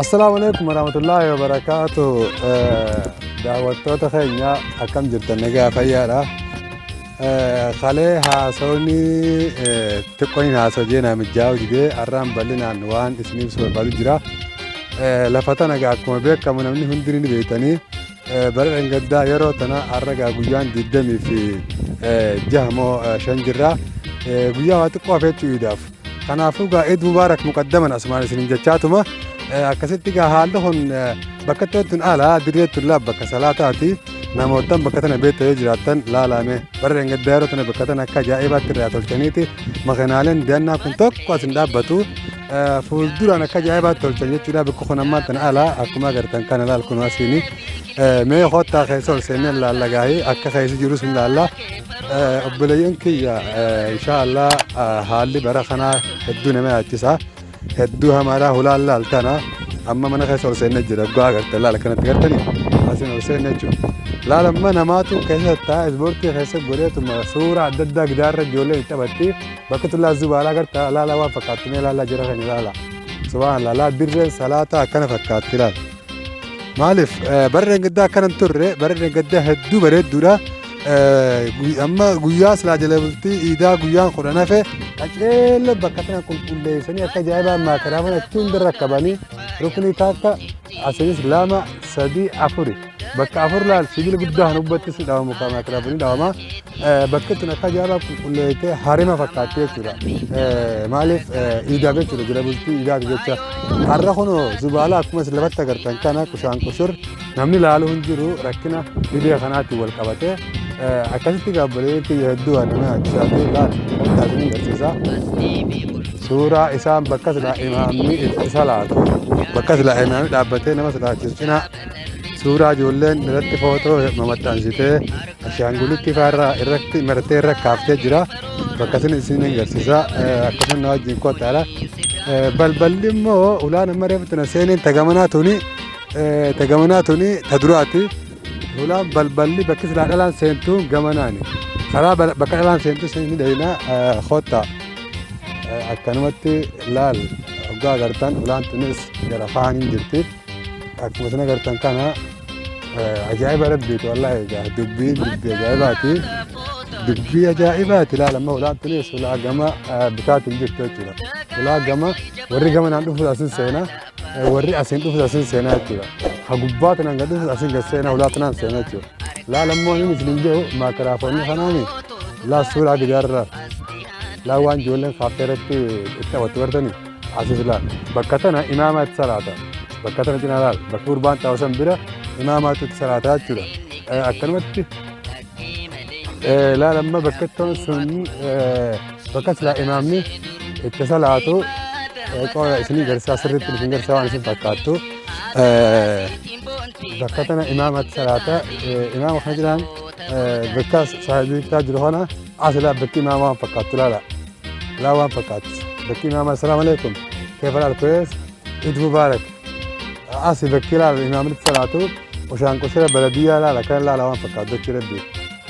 Assalaamu alaikum warahmatullaahi wabarakaatu. Daawwattoota keenya, akkam jirtan? Nagaa fayyaadha. Kalee haasawni xiqqoon haasoo jeenaa mijaa'u didee har'aan bal'inaan waan isin ibsu barbaadu jira. Lafa tana gaa akkuma beekamu namni hundi ni beektanii, bara dhangaddaa yeroo tana har'a gaa guyyaan 26 moo 5 jirra. Guyyaa waa xiqqoo hafee jechuudhaaf. Kanaafuu gaa Eid Mubaarak muqaddaman asumaan isinin jechaatuma akkasitti gaa haalli kun bakka tun ala dirree tun laa bakka salaataati. Namootaan bakka tana beekta yoo jiraattan laalame, bara dhangaddaa yeroo tana bakka tana akka ajaa'ibaatti irraa tolchaniiti. Makinaaleen deannaa kun tokko as hin dhaabbatu, fuulduraan akka ajaa'ibaatti tolchan jechuudha. Bakka kun ammaa tana ala akkuma agartan kana laal kun asiini mee kottaa keessa ol seennee laalla gaahii akka keessa jirus hin laalla. Obboleeyyan kiyya, inshaallah haalli bara kanaa hedduu nama yaachisa, hedduu hamaadha. Hulaan laal tana amma mana keessa ol seennee jira. Dhugaa agartan laal akkanatti gartanii asiin ol seenne jechuudha. Laal amma namaatu keessa taa'ee ispoortii keessa godheetuma suuraa adda addaa gidaarra ijoolleen itti taphatti. Bakka tullaa zubaalaa gartaa laala waan fakkaattu mee laala jira kan laala. Subhaanallah, laal dirreen salaataa akkana fakkaatti laal. Maaliif bara dhangaddaa akkana hin turre? Bara dhangaddaa hedduu bareedduudha. Amma guyyaa silaa jala bultii iidaa guyyaan 10 hafe qaceello bakka tana qulqulleessanii akka ajaa'ibaa maakaraafan achi hunda rakkabanii ruknii takka asinis lama, sadii, afuri, bakka afur laal sibiila guddaa kan hubattis dhawamu kan maakaraafanii dhawama. Bakki tun akka ajaa'ibaa qulqulleessitee harima fakkaatti jechuudha. Maaliif iidaaf jechuudha, jala bultii iidaati jecha. Har'a kunoo zubaalaa akkuma isin lafatti agartan kana kushaan kushur namni laaluu hin jiru, rakkina dhibee kanaatiin wal qabatee akkasitti gaabbolee kiyya hedduu waan nama yaachisaati. Laal wanta isin agarsiisa. Suuraa isaan bakka silaa imaamni itti salaatu, bakka silaa imaamni dhaabbatee nama salaachisu cinaa suuraa ijoolleen irratti footoo mamaxxansitee ashaangulitti faarraa irratti martee irra kaaftee jira. Bakka isin isin agarsiisa, akkasuma na wajjin kottaadha. Balballi immoo ulaan amma reefu tana seeneen tagamanaa tuni ta duraati. Ulaan balballi bakki silaa dhalaan seentu gamanaani. Karaa bakka dhalaan seentu ni dhayina kottaa. Akkanumatti laal hoggaa agartan ulaan tunis gara faaniin jirti. Akkuma isin agartan kana ajaa'iba rabbiiti, wallaahi egaa dubbiin dubbii ajaa'ibaati. Dubbii ajaa'ibaati. Laal amma ulaan tunis ulaa gama bitaatiin jirtu jechuudha. Ulaa gama warri gama naan dhufu asin seena, warri asiin dhufu asin seena jechuudha. Ha gubbaa tanaan gad dhufu asin gad seena, ulaa tanaan seena jechuudha. Laal ammoo inni isin hin jiru maakiraafoonni kanaani laal suuraa gidaarraa laal waan ijoolleen kaaffee irratti itti taphattu gartanii asis laal bakka tana imaama itti salaata. Bakka tana cinaa laal bakka gurbaan taa'u san bira imaamaatu itti salaata jechuudha. Akkanumatti laal amma bakka ittoon sun bakka silaa imaamni itti salaatu qooda isinii garsiisaa, sirriitti isin garsiisaa waan isin fakkaattu. Bakka tana imaamatti salaata. Imaama kana jiraan bakka saahibii jiru kana as ilaa bakki imaama waan fakkaattu laala laa waan fakkaattu bakki imaama. Assalaamu alaikum, كيف الحال؟ كويس؟ عيد مبارك. Asi bakki laala imaamni itti salaatu oshaan qoshira baladiyyaa laala akkana laala waan fakkaatu jechi rabbi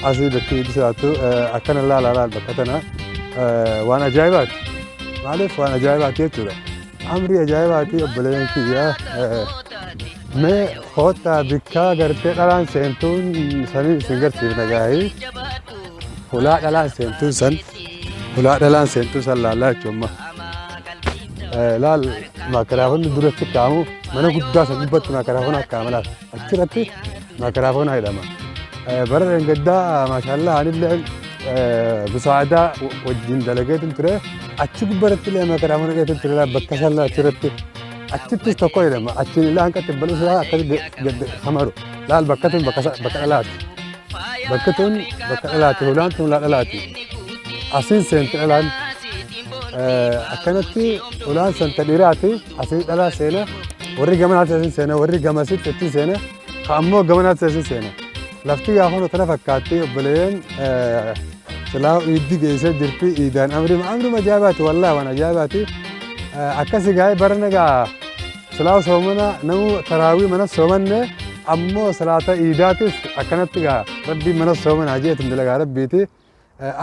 asii bakki itti salaatu akkana laala laala bakka tana waan ajaa'ibaati. Maaliif waan ajaa'ibaati jechuudha. Amrii ajaa'ibaati. Obboleeyyan kiyya, mee koottaa bikkaa gartee dhalaan seentuun sanii isin garsiifna gaahii. Hulaa dhalaan seentuun san, hulaa dhalaan seentuun san laallaa jechuun. Laal maakiraafoonni duratti kaa'amu mana guddaa san gubbatti maakiraafoon kaa'ama. Laal achirratti maakiraafoon jedhama. Bara dheengaddaa maashaallah anillee musaadaa wajjin dalageetin ture, achi gubbaratti illee maakiraafoon hidheetin ture. Bakka san achirratti achittis tokko jedhama, achiin illee hanqa xibbaluu isaa akkasi gad hamaru. Laal bakka tun bakka dhalaati. Bakki tun bakka dhalaati, hulaan tun hulaa dhalaati. Asiin seenti dhalaan. Akkanatti ulaan san ta dhiiraati, asiin dhalaa seena, warri gamanaatti asiin seena, warri gamasitti achiin seena, ka ammoo gamanaatti asiin seena. Lafti gaafa tana fakkaatti obboleeyyan silaa iiddi geessee jirti iidaan amri amruma ajaa'ibaati, wallaahi waan ajaa'ibaati. Akkasi gaa'ee bara gaa silaa soomana namu taraawii mana soomanne, ammoo salaata iidaatis akkanatti gaa rabbiin mana soomanaa jeetin dalagaa rabbiiti.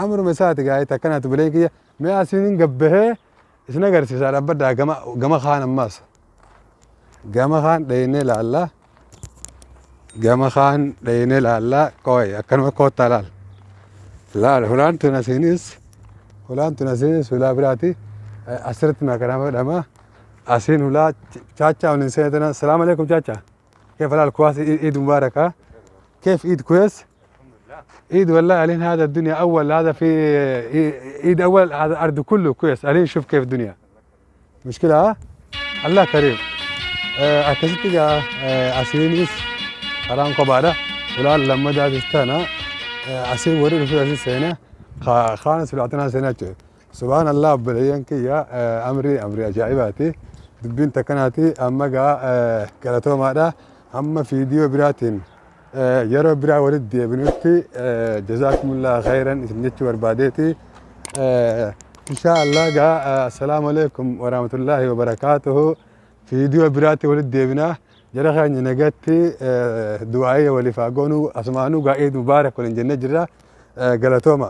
Amruma isaati gaa'ee akkanatti bulee kiyya mee asiin gabbahee isin agarsiisaa dhaabbadhaa gama gama kaan ammaas. Gama kaan dhaynee laalla. Gama kaan dhaynee laalla. Qoy akkanuma koottaa laal. Laal, hulaan tun asiinis, hulaan tun asiinis hulaa biraati. Asirratti maqaa godhama. Asiin hulaa chaachaa waliin seenatana. Salaamu alaikum chaachaa. كيف الحال؟ كويس؟ عيد مبارك. ها، كيف؟ عيد كويس؟ عيد والله. الحين هذا الدنيا اول، هذا في عيد اول، هذا الارض كله كويس. الحين شوف كيف الدنيا مشكله. ها، الله كريم. Akkasitti gaa asiinis karaan kophaadha. Ulaan lammadaatis tana asiin warri dhufu asii seena, kaanis ulaatanaa seenaa jechuudha. Subhaan Allah, obboleeyyan kiyya, amri amri ajaa'ibaati. Dubbiin takkanaati. Amma gaa galatoomaadha. Amma viidiyoo biraatiin yeroo biraa walitti deebinutti jazaakumullah khayran isin jechuu barbaadeeti. Inshaa Allah gaa, assalaamu alaikum warahmatullaahi wabarakaatuhu. Viidiyoo biraatti walitti deebinaa. Jara keenya nagatti du'aayee waliif haa goonu. Asumaanuu gaa Eid mubaarak waliin jennee jirra. Galatooma.